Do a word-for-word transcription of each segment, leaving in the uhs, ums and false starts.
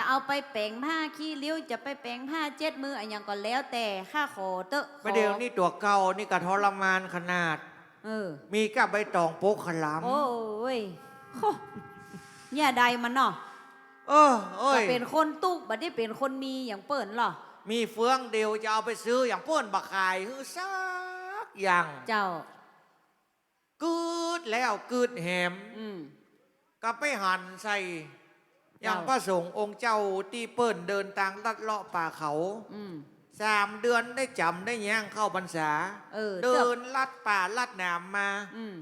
จะเอาไปแป๋งผ้าขี้ริ้ว จะไปแป๋งผ้าเจ็ดมืออะหยังก็แล้วแต่ ข้าขอเต๊อะ บ่าเดี่ยวนี้ตั๋วเก่านี่ก็ทรมานขนาด เออ มีก้าใบตองปุกขะหลาม โอ้ย โฮ เนี่ยใดมันเนาะ เออ เอ้ย ก็เป๋นคนตุ๊ก บ่ได้เป๋นคนมีอย่างเปิ้นลอ มีเฟืองเดียวจะเอาไปซื้ออย่างเปิ้นบ่ขายหื้อสักอย่าง เจ้า กึ๊ดแล้วกึ๊ดแหม อืม ก็ไปหันใส่ อย่าง เจ้า พระสงฆ์องค์เจ้าตี้เปิ้นเดินตางลัดเลาะป่าเขา อืม สามเดือนได้จ๋ำได้แย้งเข้าพรรษา เออ เดินลัดป่าลัดหนามมา อืม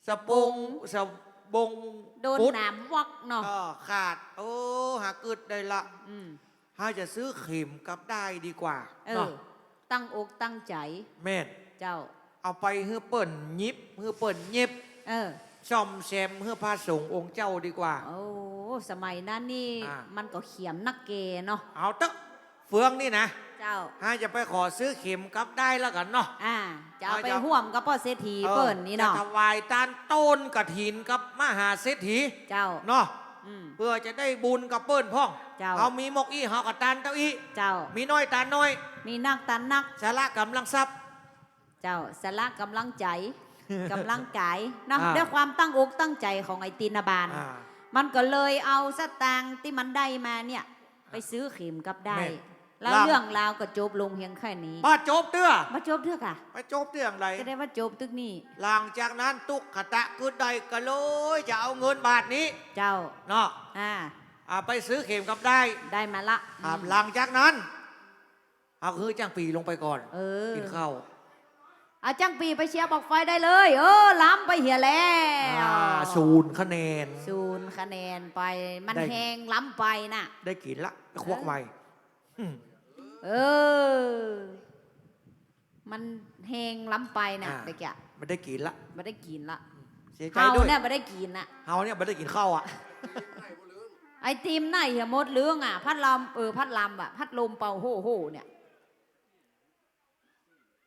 สะบง สะบง โดน ปุด หนามวอกเนาะ เออ ขาด โอ้ หากึ๊ดได้ละ อืม เฮาจะซื้อเข็มกับด้ายดีกว่า เออ เนาะ ตั้งอกตั้งใจ๋ แม่น เจ้า เอาไปหื้อเปิ้นหยิบ หื้อเปิ้นเย็บ เออ ซ่อมแซมหื้อพระสงฆ์องค์เจ้าดีกว่า โอ้ สมัยนั้นนี่ อ่า มันก็เขียนนักแกเนาะ เอาเต๊อะ เฟืองนี่นะ เจ้า เฮาจะไปขอซื้อเข็มกับด้ายแล้วกั๋นเนาะ อ่า จะเอาไป เฮาจะ ฮ่วมกับป้อเศรษฐี เออ เปิ้นนี่เนาะ จะถวายตานต้นกฐินกับมหาเศรษฐี เจ้า เนาะ อืม เปื้อจะได้บุญกับเปิ้นพ่อง เจ้า เฮามีมอกอี้ เฮาก็ตานเต้าอี้ เจ้า มีน้อยตานน้อย มีนักตานนัก สละก๋ำลังทรัพย์ เจ้า สละก๋ำลังใจ๋ ก๋ำลังก๋ายเนาะ อ่า ด้วยความตั้งอกตั้งใจ๋ของไอ้ตินบาล อ่า มันก็เลยเอาสตางค์ตี้มันได้มาเนี่ย ไปซื้อเข็มกับด้าย แม่น แล้วเรื่องราวก็จบลงเพียงแค่นี้ บ่จบเตื้อ บ่จบเตื้อก่ะ บ่จบเตื้ออย่างใด ก็ได้ว่าจบตึกนี้ หลังจากนั้นตุ๊กขะตะกึ๊ดได้ก็เลยจะเอาเงินบาทนี้ เจ้า เนาะ อ่า อ่า ไปซื้อเข็มกับด้าย ได้มาละ ครับ อืม หลังจากนั้น เอาคือจ้างปี๋ลงไปก่อน เออ กิ๋นข้าว เอาจ้างปี๋ไปเชียร์บอกไฟได้เลย เออ ล้ำไปเหียแล้ว อ่า ศูนย์คะแนน ศูนย์คะแนนไป มัน ได้ แฮงล้ำไปน่ะ ได้กิ๋นละ ควักใหม่ เออ อืม เออ มันแฮงล้ำไปน่ะ อ่า เมื่อกี้ บ่ได้กิ๋นละ บ่ได้กิ๋นละ เสียใจ๋ เฮา ด้วย เนี่ยบ่ได้กิ๋นน่ะ เฮาเนี่ยบ่ได้กิ๋นข้าวอะ ไอติมไหนเหียหมดเรื่องอะ พัดลม เออ พัดลมอะ พัดลมเป่าโฮ่ๆ เนี่ย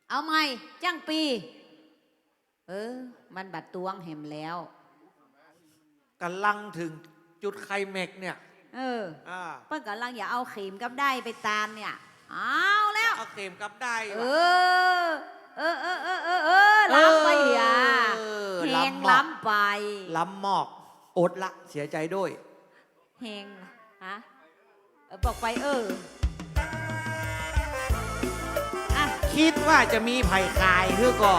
เอาใหม่ จ้างปี๋ เออ มันบ่ตวงแหมแล้ว ก๋ำลังเถิงจุดไคลแม็กซ์เนี่ย เออ อ่า เปิ้นก๋ำลังจะเอาเข็มกับด้ายไปตานเนี่ย เอาแล้ว เอาเข็มกับด้าย เอ ว่ะ อ เออ เออ เออ เออ เออ ล้ำไปเหีย เออ แฮงล้ำไป ล้ำมอก ล้ำมอก อดละ เสียใจ๋ด้วย แฮง ฮะ เออ บอกไป เออ อ่ะ คิดว่าจะมีใผขายหื้อก่อ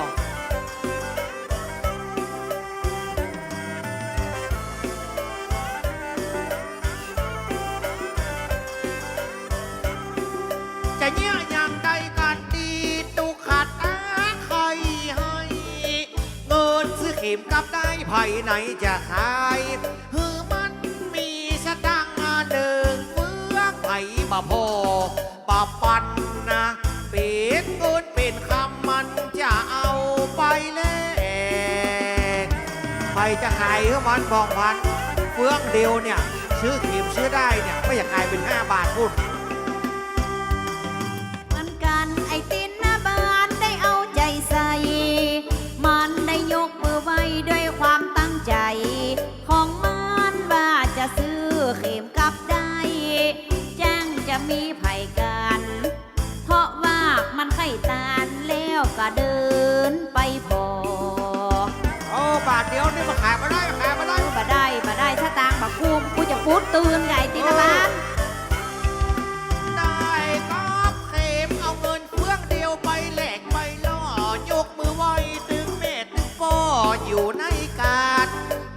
จะเยียะอย่างใดกั๋นดี ตุ๊กขะตะใค่หื้อ เงินซื้อเข็มกับด้าย ใผไหนจะขาย หื้อมันมีสตางค์เถิงเฟือง ใผบ่ผ่อบ่ปันนะ เป๋นเงินเป๋นคำมันจะเอาไปแลก ใผจะขายหื้อมันบ่องพัน เฟืองเดียวเนี่ย ซื้อเข็มซื้อด้ายเนี่ย บ่อยากขายเป๋นห้าบาทปู้น เหมือนกั๋น ไอ้ตินบาลได้เอาใจ๋ใส่ มันได้ยกมือไหว้ด้วยความตั้งใจ๋ของมันว่าจะซื้อเข็มกับด้าย จั้งจะมีใผกั๋น เพราะว่ามันใค่ตานแล้วก็เดินไปผ่อ โอ้ บาทเดียวนี่มันขายบ่ได้ ขายบ่ได้ บ่ได้ บ่ได้ สตางค์บ่กุ้ม กูจะปู๊ดตื่นไง ไอ้ตินบาล เออ ได้กับเข็ม เอาเงินเฟืองเดียวไปแลกไปล่อ ยกมือไหว้ตึงแม่ตึงป้ออยู่ในกาด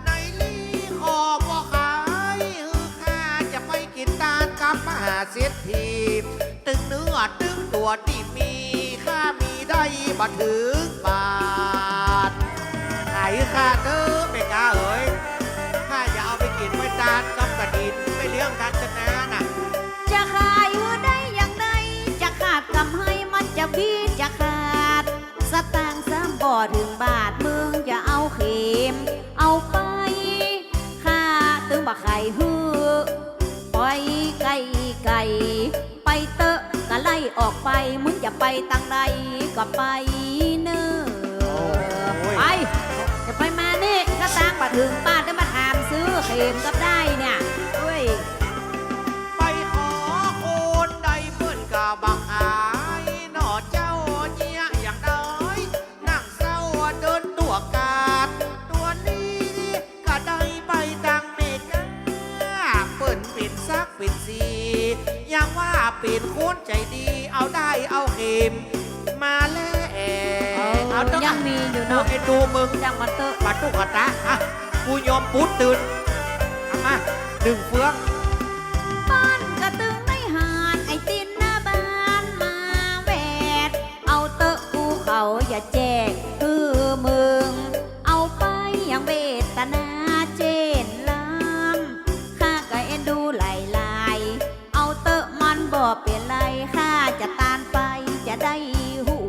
ในนี้ขอบ่ขาย หื้อข้าจะไปกิ๋นตานกับมหาเศรษฐี ตึงเนื้อตึงตั๋วตี้มีข้ามีได้บ่เถิงบาท ขายหื้อข้าเต๊อะแม่ก๊าเอ๋ย ข้าจะเอาไปกิ๋นไปตานกับกฐิน ไปเลี้ยงทานชนะน่ะ จะขายหื้อได้อย่างใด จะขาดกำไรมันจะมีจะขาด สตางค์ซ้ำบ่เถิงบาท มึงจะเอาเข็มเอาไป ข้าตึงบ่ขายหื้อ ไปไก่ไก่ ไปเต๊อะ กะไล่ออกไป มึงจะไปตางใดก็ไปเน่อ โอ้ย ไป จะไปมานี่ สตางค์บ่เถิงบาท ได้มาถามซื้อเข็มกับด้ายเนี่ย เฮ้ย เป๋นสี ยังว่าเป๋นคนใจ๋ดี เอาด้ายเอาเข็มมาแลก เออ เอาเต๊อะ ยังมีอยู่เนาะ เอ็นดูมึง จ้างมันเต๊อะ ปาตุ๊กตา อ่ะ กูยอมปูดตื่น เอามา นึ่งเฟือง ป้อนกระตึงในหาด ไอ้ตินหน้าบ้านมาแวด เอาเต๊อะกูเขาอย่าแจก คือมึง เอาไปยังเวทนาเจนลำ ข้าก็เอ็นดูหลายๆ เอาเต๊อะมันบ่เป๋นไร ข้าจะตานไปจะได้ห่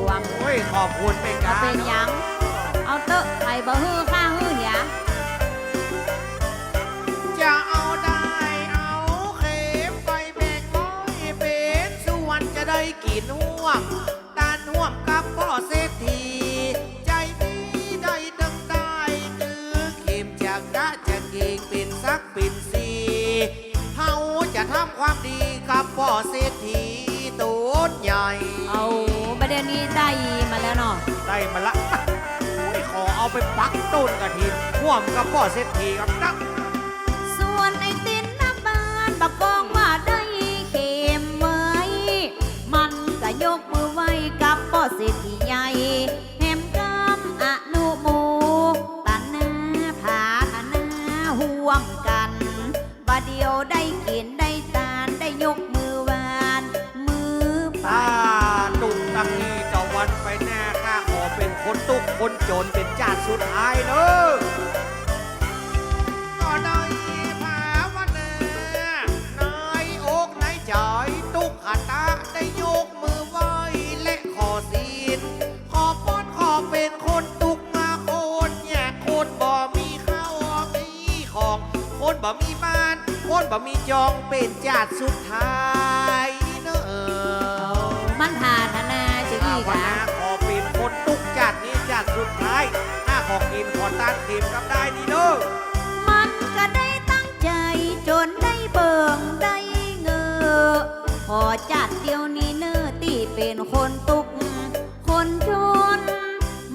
วง โอ้ย ขอบคุณเมกา บ่เป๋นหยัง เอาเต๊อะ ใผบ่หื้อข้าหื้อเหีย จะเอาด้ายเอาเข็มไปแบ่งไว้เป๋นส่วน จะได้กิ๋นฮ่วม ตานฮ่วมกับป้อเศรษฐี ใจ๋ดีได้ตึงด้ายตึงเข็ม จะกะจะเก๋งเป๋นสักเป๋นสี เฮาจะทำความดีกับป้อเศรษฐีโตนใหญ่ เอา บ่าเดี่ยวนี้ได้มาแล้วเนาะ ได้มาละ โอ้ย ขอเอาไปปักต้นกระถิน ฮ่วมกับป้อเศรษฐีกับตั๊ก ส่วนไอ้ตินหน้าบ้านบ่ากองว่าได้เข็มไว้ มันก็ยกมือไหว้กับป้อเศรษฐีใหญ่ แหมกำอนุโมตนาผาธนาฮ่วมกั๋น บ่าเดี่ยวได้กิ๋นได้ตานได้ยกมือหวานมือไป สาธุ ตังนี้ตะวันไปหน้า ข้าขอเป๋นคนตุ๊กคนจ๋นเป๋นจาติสุดท้ายเน่อ ก็ได้ภาวนาในอกในใจ๋ ตุ๊กตาได้ยกมือไหว้และขอศีล ขอป๊นขอเป๋นคนตุ๊กมา คนยากคนบ่มีข้าวมีของ คนบ่มีบ้าน คนบ่มีจอง เป๋นจาติสุดท้ายเน่อ มันผาธนาจะอี้กะ ภาวนาขอเป๋นคนตุ๊กจาตินี้จาติสุดท้าย ข้าขอกิ๋นขอตานเข็มกับด้ายนี้เน่อ มันก็ได้ตั้งใจ๋จ๋นได้เบิ่งได้เงอ ขอจาติเดียวนี้เน่อ ตี้เป๋นคนตุ๊ก คนจ๋น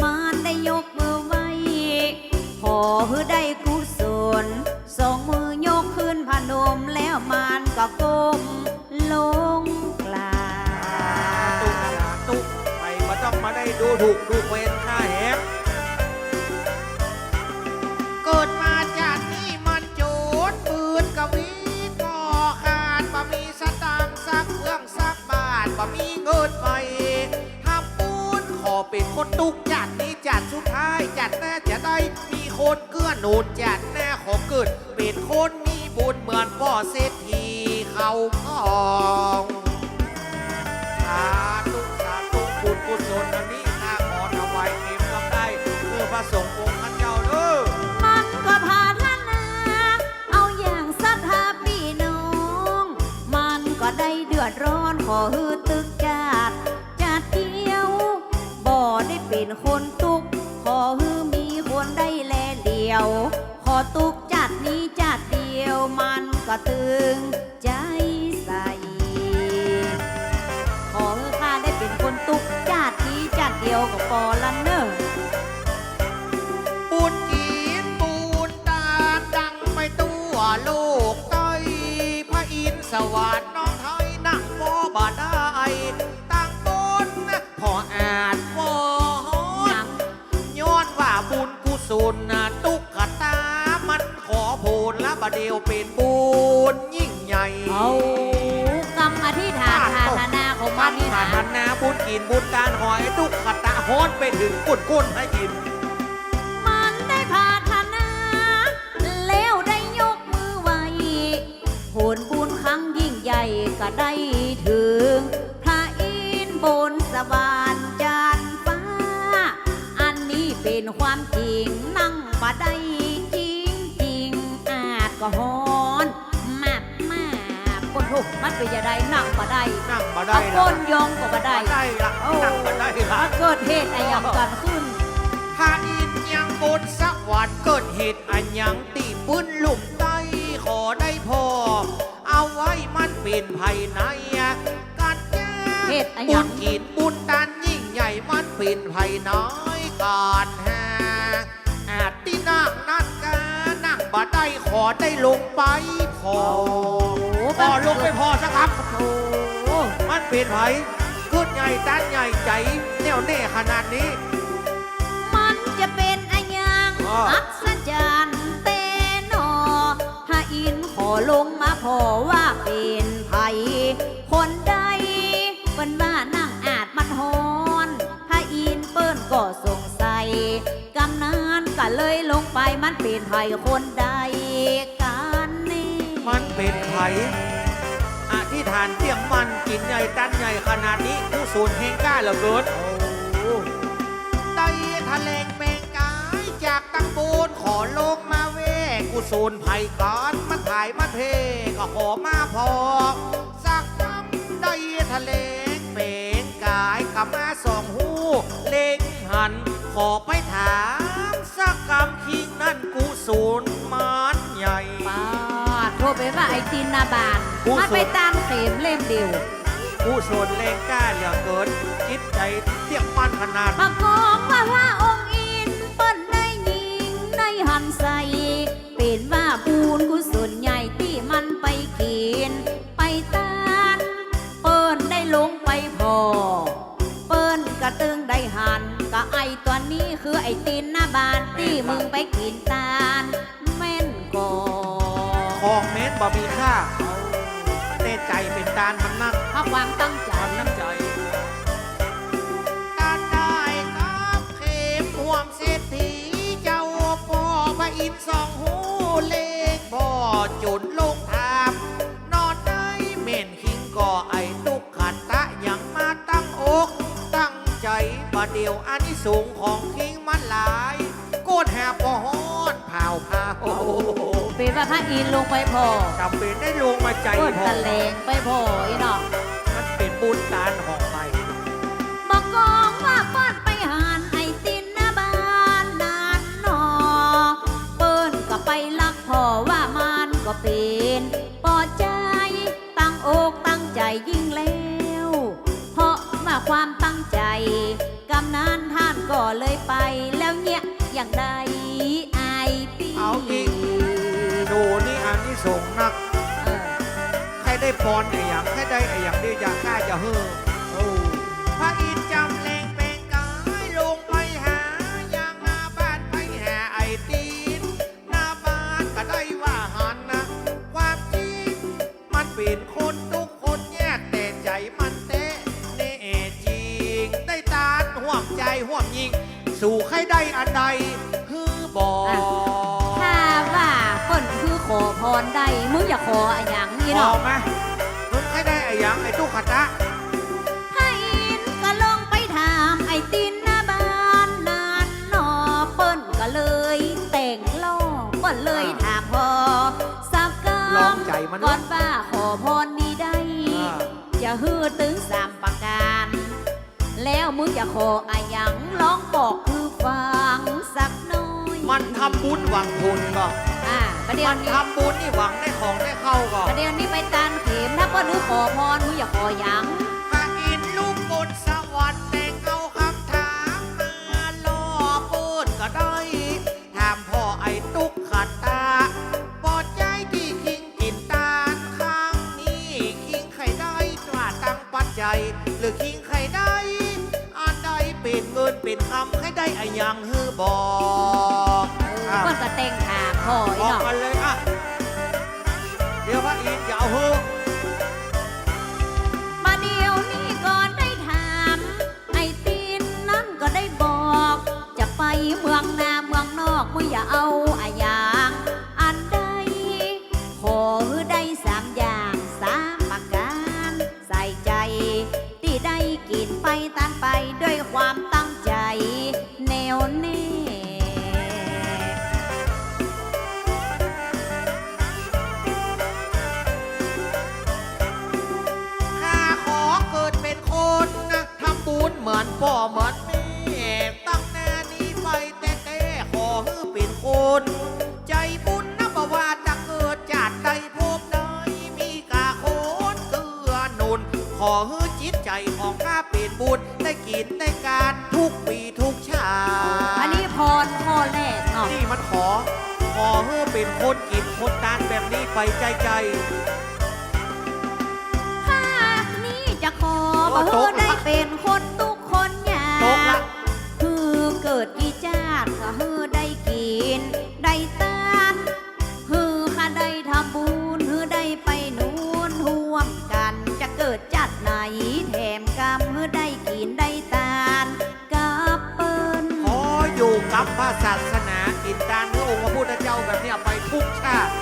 มันได้ยกมือไหว้ ขอหื้อได้กุศล สองมือยกขึ้นพนมแล้วมันก็ก้มลงกราบ สาธุ สาธุ ไปบ่ต้องมาได้ดูถูกดูแควนข้าแหม เกิดมาจาตินี้มันจ๋น ปืนกวีก็ขาด บ่มีสตางค์สักเฟืองสักบาท บ่มีเงินไป ทำบุญขอเป๋นคนตุ๊กจาตินี้จาติสุดท้าย จาติหน้าจะได้มีคนเกื้อหนุน จาติหน้าขอเกิดเป๋นคนมีบุญเหมือนป้อเศรษฐีเขาพ่อง สาธุ สาธุ บุญกุศลอันนี้ข้าขอถวายเข็มกับด้ายเพื่อพระสงฆ์องค์ข้าเจ้าเน่อ มันก็ผาธนา เอาอย่างศรัทธาปี้น้อง มันก็ได้เดือดร้อน ขอหื้อตึกจาติ จาติเดียว บ่ได้เป๋นคนตุ๊ก ขอหื้อมีคนได้แลเหลียว ขอตุ๊กจาตินี้จาติเดียว มันก็ตึงใจ๋ใส่ ขอหื้อข้าได้เป๋นคนตุ๊กจาตินี้จาติเดียวก็ปอละเน่อ บุญศีลบุญตานดังไปทั่วโลกใต้ พระอินทร์สวรรค์น้องไทยนั่งปอบ่ได้ ตั้งตนพออาจปอฮ้อน ย้อนว่าบุญกุศลตุ๊กตา มันขอผลละบ่าเดี่ยวเป๋นบุญยิ่งใหญ่ เอา กำอธิษฐานผาธนาของมันนี่นะ ผาธนาบุญศีลบุญตาน ขอหื้อตุ๊กตาฮ้อนไปเถิงก้นพระอินทร์ มันได้ผาธนา แล้วได้ยกมือไหว้ ผลบุญครั้งยิ่งใหญ่ก็ได้เถิง พระอินทร์บนสวรรค์จันทร์ฟ้า อันนี้เป๋นความจริง นั่งบ่ได้จริงๆ อากาศก็ฮ้อนมากๆ โอ้โห มันเป๋นจะใด นั่งบ่ได้ นั่งบ่ได้ เอาก้นยองก็บ่ได้ บ่ได้ละ โอ้ นั่งบ่ได้ละ มันเกิดเหตุอะหยังกั๋นขึ้น พระอินทร์ยังบนสวรรค์เกิดเหตุ อะหยังตี้ปื้นลุ่มใต้ ขอได้ผ่อเอาไว้มันเป๋นภัยในกั๋นยา เหตุอะหยัง บุญศีลบุญตานยิ่งใหญ่มันเป๋นภัยในกั๋นหา อาจตี้นั่งนั้นกา นั่งบ่ได้ ขอได้ลงไป ผ่อ โอ้โห ผ่อลงไปผ่อสักกำ โอ้โห มันเป๋นใผ ขึ้นใหญ่ตันใหญ่ใจ๋แน่วแน่ขนาดนี้ มันจะเป๋นอะหยัง อ๋อ อัศจรรย์แต๊หนอ พระอินทร์ขอลงมาผ่อว่าเป๋นใผ คนใด เปิ้นว่านั่งอาดมันฮ้อน พระอินทร์เปิ้นก็สงสัย กำนันก็เลยลงไป มันเป๋นใผคนใดกั๋นแน่ มันเป๋นใผ อธิษฐานเตี้ยงมั่น กิ๋นใหญ่ตันใหญ่ขนาดนี้ กุศลแฮงกล้าเหลือเกิน โอ้ ได้แถลงแปลงกายจากตังปูน ขอลงมาแว่ กุศลใผกั๋น มันผายมันเพ ก็ขอมาผ่อ สักกำได้แถลงแปลงกาย กำมาส่องฮู้เล็งหัน ขอไปถามสักกำ คิงนั้นกุศลมันใหญ่ ป๊าดโธ่ เป๋นว่าไอ้ตินหน้าบ้าน กุศล มันไปตานเข็มเล่มเดียว กุศลแฮงกล้าเหลือเกิน จิตใจ๋เตี้ยงมั่นขนาด ปะกองว่าพระองค์อินทร์เปิ้นได้ยิงได้หันใส่ เป๋นว่าบุญกุศลใหญ่ตี้มันไปกิ๋น ไปตาน เปิ้นได้ลงไปผ่อ เปิ้นก็ตึงได้หัน ก็ไอ้ตั๋วนี้คือไอ้ตินหน้าบ้านตี้มึงไปกิ๋นตาน แม่นก่อ ของเม้นบ่มีค่า แต่ใจ๋เป๋นตานมันนัก เพราะความตั้งใจ๋ ความตั้งใจ๋ ตานได้กับเข็มห่วมเศรษฐีเจ้า ป้อพระอินทร์ส่องฮู้เล็งผ่อ จ๋นลงถาม นอนได้แม่น คิงก่อไอ้ตุ๊กขะตะ หยังมาตั้งอกตั้งใจ๋ บ่าเดี่ยวอานิสงส์ของคิงมันหลาย โกรธหาบ่ฮ้อนเผาเผา เป๋นว่าพระอินทร์ลงไปผ่อ จ๋ำเป๋นได้ลงมาใจ๋ เปิ้น ผ่อ แถลงไปผ่ออี้เนาะ มันเป๋นบุญตานของใผ บ่ากองว่าเปิ้นไปหันไอ้ตินหน้าบ้านนั้นหนอ เปิ้นก็ไปลักผ่อว่ามันก็เป๋น ปอใจ๋ ตั้งอกตั้งใจ๋ยิ่งแล้ว เพราะว่าความตั้งใจ๋ กำนันต้านก็เลยไป แล้วเยียะอย่างใดอ้ายปี้ เอาอีก ดูนี่อานิสงส์นัก เออ ใค่ได้ปอนอะหยัง ใค่ได้อะหยัง เดี๋ยวจะกล้าจะหื้อ โอ้ พระอินทร์จ๋ำแหลงแป๋งก๋าย ลงไปหายังหน้าบ้าน ไปหาไอ้ตินหน้าบ้าน ก็ได้ว่าหันนะ ความจริง มันเป๋นคนตุ๊กข์คนยาก แต่ใจ๋มันแต๊แน่จริง ได้ตานฮ่วมใจ๋ฮ่วมยิง สูใค่ได้อันใดหื้อบ่ อ่ะ ถ้าว่าเปิ้นหื้อขอปอนได้ มึงอยากขออะหยังนี่เนาะ ขอมา มึงใค่ได้อะหยัง ไอ้ตุ๊กขะตะ พระอินทร์ก็ลงไปถามไอ้ตินหน้าบ้านนั้นหนอ เปิ้นก็เลยแต่งล่อ เปิ้นเลย อ่า ถามผ่อสักกำ ลองใจ๋มัน ก่อนว่าขอปอนนี้ได้ อ่า จะหื้อตึงสามประก๋าน แล้วมึงจะขออะหยัง ลองบอกหื้อฟังสักหน้อย มันทำบุญหวังผลก่อ อ่า ประเดี๋ยวนี้ มันทำบุญนี่หวังได้ของได้เข้าก่อ ประเดี๋ยวนี้ไปตานเข็ม ถ้าเปิ้นหื้อขอปอน มึงอยากขอหยัง พระอินทร์ลูกบนสวรรค์ แต่งเอากำถามมาล่อ เปิ้นก็ได้ ถามผ่อไอ้ตุ๊กขะตะ ปอใจ๋ตี้คิงกิ๋นตานครั้งนี้ คิงใค่ได้ตราตั้งปัจจัย หรือคิงใค่ได้ อันใดเป๋นเงินเป๋นคำ ใค่ได้อะหยังหื้อบอก เออ อ่ะ เปิ้นก็แต่งถามผ่ออี้เนาะ บอกมาเลยอ่ะ เดี๋ยวพระอินทร์จะเอาหื้อ มาเดี๋ยวนี้ก็ได้ถาม ไอ้ตินนั้นก็ได้บอก จะไปเมืองนาเมืองนอก มึงอย่าเอาอะหยัง อันใด ขอหื้อได้สามอย่างสามประก๋าน ใส่ใจ๋ ตี้ได้กิ๋นไปตานไป ด้วยความตั้งใจ๋แน่วแน่ ข้าขอเกิดเป๋นคนนะ ทำบุญเหมือนป้อเหมือนแม่ ตั้งหน้านี้ไปแต๊แต๊ ขอหื้อเป๋นคนใจ๋บุญนะ บ่ว่าจะเกิดจาติใดภพใด มีก้าคนเกื้อหนุน ขอหื้อจิตใจ๋ของข้าเป๋นบุญ ได้กิ๋นได้ก๋านทุกปี๋ทุกชาติ อันนี้ปอนข้อแรกเนาะ นี่มันขอ ขอหื้อเป๋นคนกิ๋นคนตานแบบนี้ไปใจ้ๆ ข้านี้จะขอ โอ้ บ่หื้อได้เป๋นคนตุ๊กข์คนยาก ตกละ หื้อเกิดกี่จาติก็หื้อได้กิ๋นได้ตาน หื้อข้าได้ทำบุญ หื้อได้ไปนูนฮ่วมกั๋น จะเกิดจาติไหนแถมกำ หื้อได้กิ๋นได้ตานกับเปิ้น ขออยู่กำพระศาสนา กิ๋นตานหื้อองค์พระพุทธเจ้าแบบเนี้ยไปทุกชาติ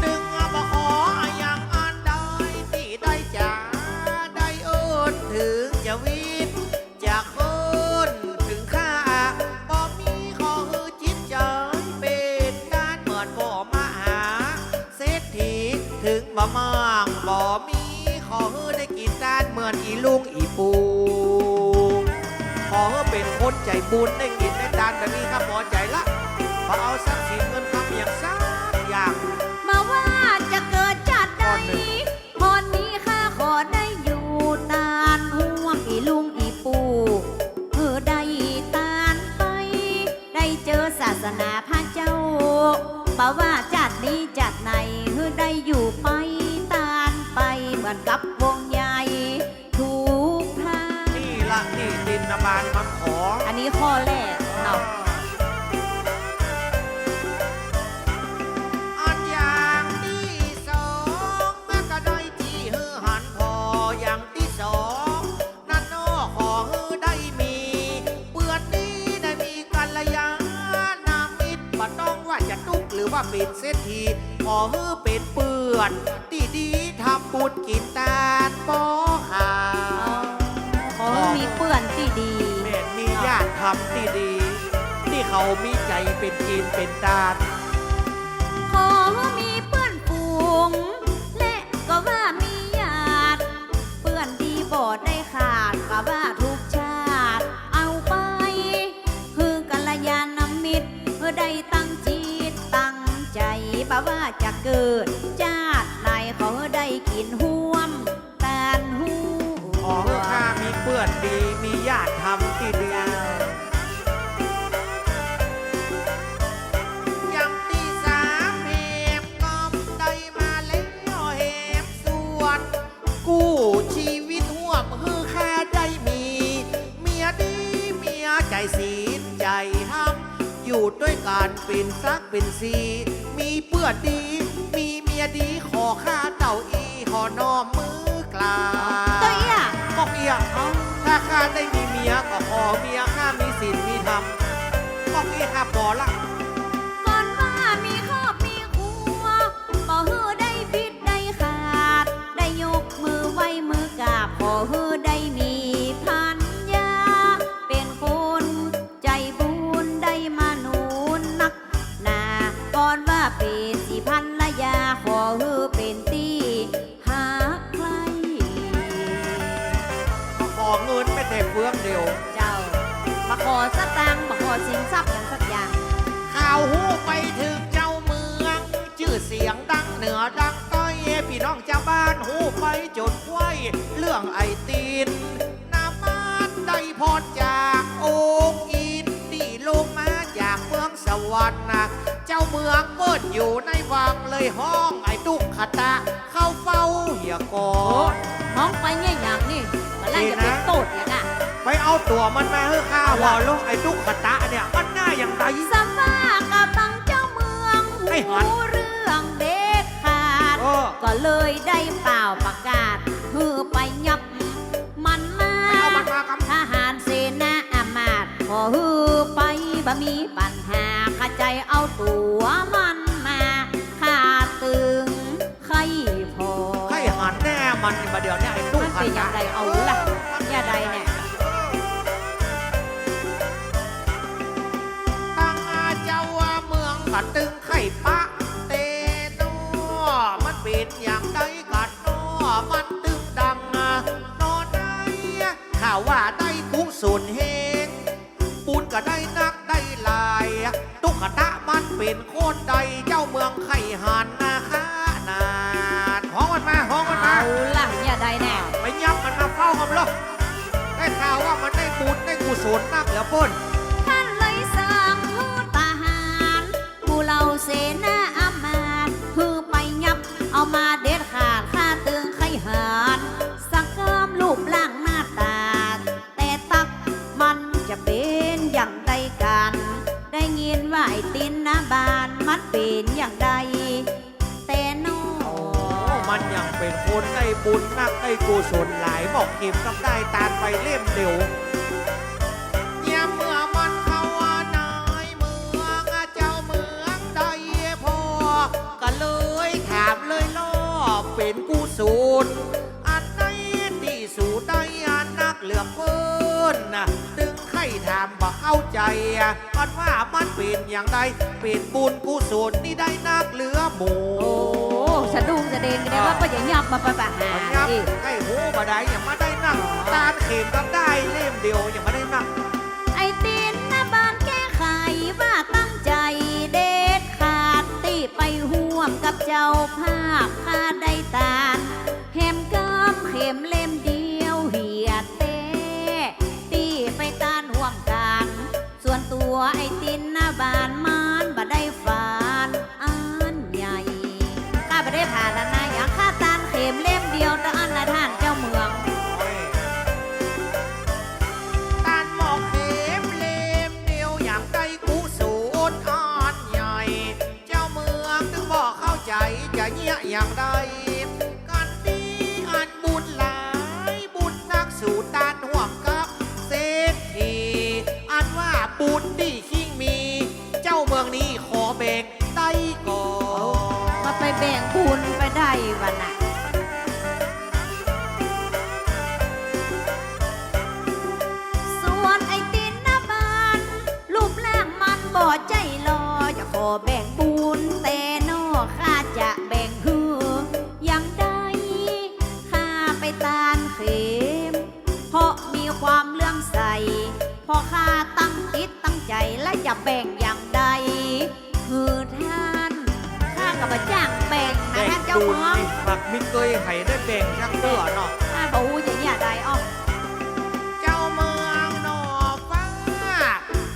ตึงบ่ขออย่างอันใดตี้ได้จ๋าได้เอิ้น ถึงจะวิต จะเคิ้น ถึงข้าบ่มี ขอหื้อจิตใจ๋เป๋นตานเหมือนบ่มหาเศรษฐี ถึงบ่มั่งบ่มี ขอหื้อได้กิ๋นตานเหมือนอี่ลุงอี่ปู่ ขอหื้อเป๋นคนใจ๋บุญ ได้กิ๋นได้ตานแบบนี้ข้าพอใจ๋ละ บ่เอาทรัพย์สินเงินคำอย่างสักอย่าง บ่ว่าจะเกิดจาติใด ข้อนี้ข้าขอได้อยู่ตานฮ่วมอี่ลุงอี่ปู่ หื้อได้ตานไป ได้เจอศาสนาพระเจ้า บ่ว่าจาตินี้จาติไหน หื้อได้อยู่ไปตานไป เหมือนกับวงใหญ่ทุกท่าน นี่ละตี้ตินนาบานมาขอ อันนี้ข้อแรกเนาะ อันอย่างตี้สอง แม่ก็ได้ตี้หื้อหันผ่อ อย่างตี้สอง นั้นเนาะ ขอหื้อได้มีเปื้อนดี ได้มีกัลยาณมิตร บ่ต้องว่าจะตุ๊กข์หรือว่าเป๋นเศรษฐี ขอหื้อเป๋นเปื้อนตี้ดี ทำบุญกิ๋นตานบ่ขาด อ๋อ ขอหื้อมีเปื้อนตี้ดี แม่น มีญาติธรรมตี้ดี ตี้เขามีใจ๋เป๋นกิ๋นเป๋นตาน ขอหื้อมีเปื้อนฝูง และก็ว่ามีญาติ เปื้อนดีบ่ได้ขาด ก็ว่าทุกชาติเอาไป หื้อกัลยาณมิตร หื้อได้ตั้งจิตตั้งใจ๋ บ่ว่าจะเกิดจาติไหน ขอหื้อได้กิ๋นฮ่วมตานฮู้ ขอหื้อข้ามีเปื้อนดี มีญาติธรรมตี้ดี เจ้า อย่างตี้สาม แหมกำได้มาแล้วแหมสวด กู้ชีวิตฮ่วมหื้อข้าได้มี เมียดี เมียใจ๋ศีลใจ๋ธรรม อยู่ตวยกั๋นเป๋นสักเป๋นสี มีเปื้อนดี มีเมียดี ขอข้าเต้าอี้ขอน้อมมือกราบ เต้าอี้อะ ป้องเอี้ย อ๋อ ถ้าข้าได้มีเมียก็ขอเมียข้ามีศีลมีธรรม ป้องเอี้ยข้าปอละ ก่อนว่ามีครอบมีครัว บ่หื้อได้ผิดได้ขาด ได้ยกมือไหว้มือกราบ ขอหื้อได้มีภรรยา เป๋นคนใจ๋บุญ ได้มาหนุนนักหนา ก่อนว่าเป๋นสีภรรยา ขอหื้อเป๋นตี้ฮักใคร่ มาขอเงินแม่แต่เฟืองเดียว เจ้า มาขอสตางค์ มาขอสินทรัพย์อย่างสักอย่าง ข่าวฮู้ไปเถิงเจ้าเมือง จื้อเสียงดังเหนือดังใต้ ปี้น้องจาวบ้านฮู้ไปจ๋นไขว้ เรื่องไอ้ตินนาบานได้พรจากองค์อินทร์ตี้ลงมาจากเมืองสวรรค์นะ เจ้าเมืองเปิ้นอยู่ในวังเลยฮ้องไอ้ตุ๊กขตะเข้าเฝ้าเหียก่อ โอ้ ฮ้องไปเงี้ยอย่างนี้ มันไล่จะไปโต้ษเหียก่ะ ไปเอาตั๋วมันมาหื้อข้า เอาล่ะ ว่าลงไอ้ตุ๊กขตะเนี่ย มันหน้าอย่างใด สำว่ากะบังเจ้าเมือง ไอ้หัน ฮู้เรื่องเด็ดขาด เออ ก็เลยได้เป่าประกาศ หื้อไปยับ มันมา ไปเอามันมาครับ ทหารเสนาอามาตย์ ขอหื้อไปบ่มีปัญหา ข้าใจ๋เอาตั๋วมันมา ข้าตึงใค่ผ่อ ใค่หันแน่มัน บ่าเดี่ยวนี้ไอ้ตุ๊กขตะ มันเป๋นอย่างใด เอาละ เออ อย่างใดเนี่ย ตังเจ้าเมืองกะตึงใค่ปะเต๋นอ มันเป๋นอย่างใดกะ นอ มันตึงดังนอ ในข่าวว่าได้กุศลแฮง บุญกะได้นักได้หลาย ตุ๊กขตะมันเป๋นคนใด เจ้าเมืองใค่หันนาขนาด ฮ้องมันมา ฮ้องมันมา เอาล่ะ อย่างใดแน่ ไปยับมันมาเฝ้ากันเลย ได้ข่าวว่ามันได้บุญได้กุศลนักเหลือเปิ้น ท่านเลยสั่งหื้อต เสนาอามาตย์ หื้อไปยับ เอามาเด็ดขาด ข้าตึงใค่หัน สักกำรูปร่างหน้าต๋า แต่ตั๊กมันจะเป๋นอย่างใดกั๋น ได้ยินว่าไอ้ตินหน้าบ้านมันเป๋นอย่างใด แต่น้อ โอ้ มันยังเป๋นคนได้บุญนัก ได้กุศลหลาย หมอกเข็มกับด้ายตานไปเล่มเดียว ยามเมื่อมันเข้าในเมือง เจ้าเมืองได้ผ่อ ก็เลยถามเลยลอ เป๋นกุศลอันใดตี้สูได้นักเหลือเปิ้นนะ ตึงใค่ถามบ่เข้าใจ๋ อันว่ามันเป๋นอย่างใด เป๋นบุญกุศลนี่ได้นักเหลือหมู่ โอ้ สะดุ้งสะเดง แสดงว่า อ่า ก็จะยับมาปะปะหา มันยับ อีก ใค่หูบ่ได้ ยังบ่ได้นัก อ๋อ ตานเข็มกับด้ายเล่มเดียว ยังบ่ได้นัก ไอ้ตินหน้าบ้านแก้ไขว่าตั้งใจ๋เด็ดขาด ตี้ไปฮ่วมกับเจ้าภาพ ข้าได้ตาน แหมกำเข็มเล่มเดียวเหียดแต๊ ตี้ไปตานฮ่วมกั๋น ส่วนตั๋วไอ้ตินหน้าบ้านมันบ่ได้ฝานอันใหญ่ ข้าบ่ได้ฝานอันใหญ่ อย่างข้าตานเข็มเล่มเดียวเต้าอั้นนะต้านเจ้าเมือง ตานหมอกเข็มเล่มเดียวอย่างได้กุศลอันใหญ่ เจ้าเมืองตึงบ่เข้าใจ๋จะเยียะอย่างใด กั๋นตี้อันบุญหลายบุญนักสูตานฮ่วมกับเศรษฐี อันว่าบุญตี้คิงมี เจ้าเมืองนี้ขอแบ่งได้ก่อ ก็ไปแบ่งบุญไปได้วะน่ะ ส่วนไอ้ตินหน้าบ้าน รูปร่างมันบ่ใจ้หล่อ จะขอแบ่งบุญแต่น้อ ข้าจะแบ่งหื้ออย่างใด ข้าไปตานเข็ม เพราะมีความเลื่อมใส เพราะข้าตั้งจิตตั้งใจ๋ และจะแบ่งอย่างใดหื้อต้าน ข้าก็บ่จ้างแบ่งนะ แบ่ง ต้านเจ้าเมือง บุญนี่ บักมิเกยไห่ได้แบ่งจักเตื้อเนาะ ข้าบ่ฮู้จะเยียะใดอ้อ เจ้าเมืองนอกฟ้า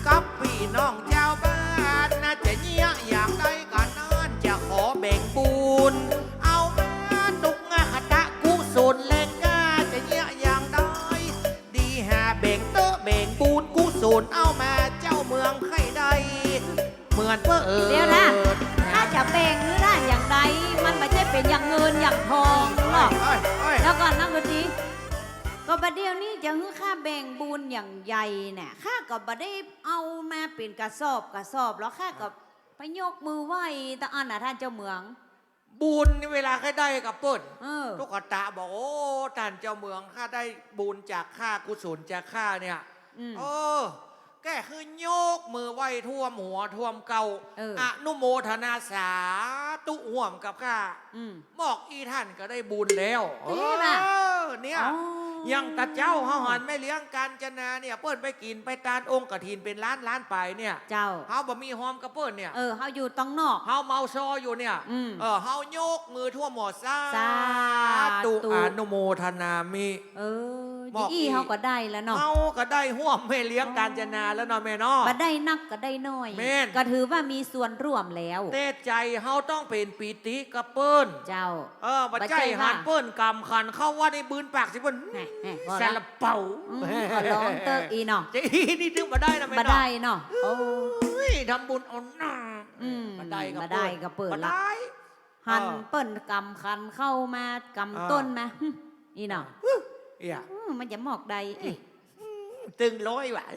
กับปี้น้องเจ้าบ้านนะ จะเยียะอย่างใดกั๋นนั้น จะขอแบ่งบุญ เอามาตุกงาคตะกุศลแลก้า จะเยียะอย่างใด ดีหาแบ่งเต๊อะแบ่งบุญกุศลเอามาเจ้าเมืองใค่ได้ เหมือนเปิ้นเอ่ย เดี๋ยวนะ ถ้าจะแบ่งหื้อต้านอย่างใด มันบ่ใจ้เป๋นอย่างเงินอย่างทองหรอก เอ้ย เอ้ย เอ้ย เดี๋ยวก่อนนะ ก็ดี ก็บ่าเดี่ยวนี้จะหื้อข้าแบ่งบุญอย่างใหญ่น่ะ ข้าก็บ่ได้เอามาเป๋นกระสอบกระสอบหรอก ข้าก็ไปยกมือไหว้เต้าอั้นนะต้านเจ้าเมือง บุญนี่เวลาใค่ได้กับเปิ้น เออ ตุ๊กตาบอก โอ้ ต้านเจ้าเมือง ข้าได้บุญจากข้า กุศลจากข้าเนี่ย อืม เออ แก้หื้อยกมือไหว้ท่วมหัวท่วมเก้า เออ อนุโมทนาสาธุฮ่วมกับข้า อืม หมอกอี้ต้านก็ได้บุญแล้ว เออ เนี่ย อ๋อ อย่างตะเจ๊าเฮาหันแม่เลี้ยงกาญจนาเนี่ย เปิ้นไปกิ๋นไปตานองค์กฐินเป๋นล้านล้านไปเนี่ย เจ้า เฮาบ่มีฮอมกับเปิ้นเนี่ย เออ เฮาอยู่ตังนอก เฮาเมาซออยู่เนี่ย อืม เออ เฮายกมือท่วมหัว สาธุ สาธุ อนุโมทนามิ เออ หมอกอี้ อี้เฮาก็ได้แล้วเนาะ เฮาก็ได้ฮ่วมแม่เลี้ยงกาญจนาแล้วเนาะแม่เนาะ บ่ได้นักก็ได้น้อย แม่น ก็ถือว่ามีส่วนร่วมแล้ว แต่ใจ๋เฮาต้องเป๋นปีติกับเปิ้น เจ้า เออ บ่ใจ้หันเปิ้นกำขันเข้าวัดนี่บืนปากสิเปิ้น แหม่ แหม่ ซาลาเปา อืม ก็ลองเต๊อะอี้เนาะ จะอี้นี่ตึงบ่ได้นะแม่เนาะ บ่ได้เนาะ โอ้ เฮ้ย ทำบุญเอาหน้า อืม บ่ได้กับเปิ้น บ่ได้กับเปิ้นละ บ่ได้ หัน เออ เปิ้นกำขันเข้ามากำ เออ ต้นมา หึ อี้เนาะ หึ เอี้ย อืม มันจะหมอกใดอี้ อืม ตึงร้อยว่ะ